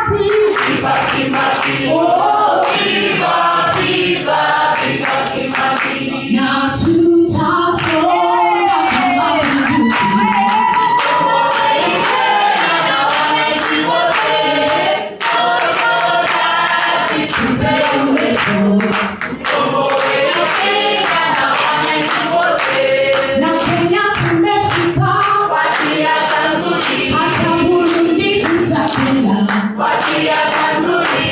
Kibaki. Viva Kibaki. Oh, Viva, viva, viva Kibaki. Na tutasonga kama mapinduzi. Kenya na wananchi wote. Social justice tupe uwezo. Tukomboe Afrika na wananchi wote. Na Kenya tumefika, Kwa siasa nzuri. Hata Burundi tutakwenda. Kwa siasa nzuri.